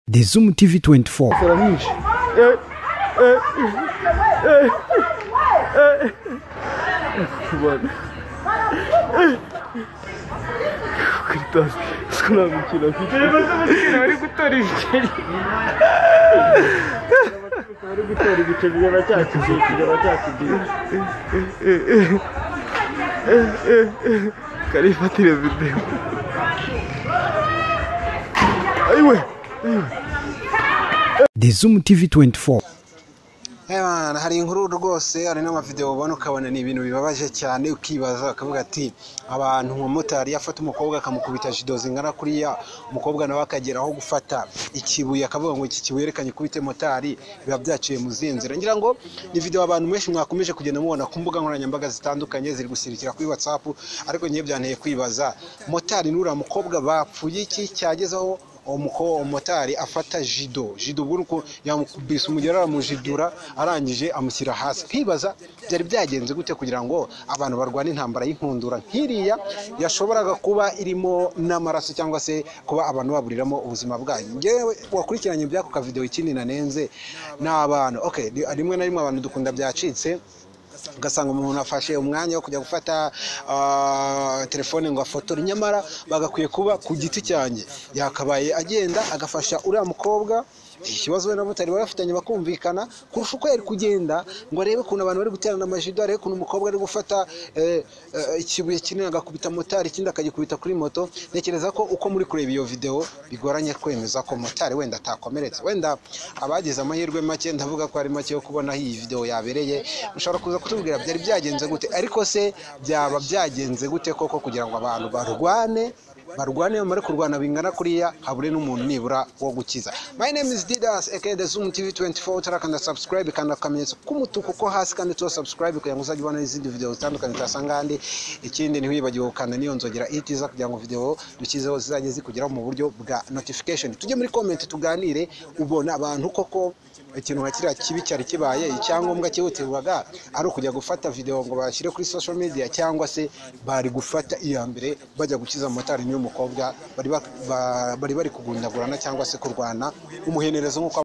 The Zoom TV 24. The Zoom TV 24. Hari inkuru rwose, hari n'amavideo ubona ukabona ni ibintu bibabaje cyane, ukibaza ukavuga ati abantu umumotari yafata umukobwa akamukubita jido zingana kuriya, umukobwa nawe akageraho gufata ikibuye akavuga ngo iki kibuye reka nyikubite motari, biba byaciye mu zinzira. Ngira ngo ni video abantu benshi mwakomeje kugenda mubona ku mbuga nkoranyambaga zitandukanye ziri gusirikira kuri WhatsApp, ariko ngiye byanteye kwibaza motari n'uriya mukobwa bapfuye iki cyagezeho umumotari afata jido ubwo yamukubise umugera aramujidura arangije amushyira hasi. Nkibaza byari byagenze gute kugira ngo abantu barwane intambara y'inkundura nkiriya yashoboraga kuba irimo n'amaraso cyangwa se kuba abantu baburiramo ubuzima bwanyu. Ngewe wakurikiranye byako ka video ikindi nanenze n'abantu okay, rimwe na rimwe abantu dukunda byacitse, ugasanga umuntu afashe umwanya wo kujya gufata telefone ngo afotore, nyamara bagakwiye kuba ku giti cyanjye yakabaye agenda agafasha uriya mukobwa ikibazo we na motari bafitanye bakumvikana, kurusha uko yari kugenda ngo arebe ukuntu abantu bari guterana amajido, arebe ukuntu umukobwa ari gufata ikibuye kinini agakubita motari, ikindi akagikubita kuri moto. Ntekereza ko uko muri kureba iyo video bigoranye kwemeza ko motari wenda atakomeretse, wenda abagize amahirwe make, ndavuga ko ari make yo kubona iyi video yabereye, mushobora kuza kutubwira byari byagenze gute, ariko se byaba byagenze gute koko kugira ngo abantu barwane bamare kurwana bingana kuriya habure n'umuntu nibura wo gukiza. My name is Didas aka The Zoom TV 24. Utarakanda subscribe kanda akamenyetso k'umutuku ko hasi kandi to subscribe kugira ngo uzajye ubona izindi video zitandukanye utasanga ahandi. Ikindi ntiwibagiwe gukanda niyo nzogera itiza kugira ngo video dukizeho zizajye zikugeraho mu buryo bwa notification. Tujye muri comment tuganire, ubona abantu koko ikintu nka kiriya kibi cyari kibaye, icyangombwa cyihutirwaga ari ukujya gufata video ngo bashyire kuri social media, cyangwa se bari gufata iya mbere bajya gukiza motari n'uyu mukobwa bari bari kugundagurana cyangwa se kurwana umuhenerezo nk'uko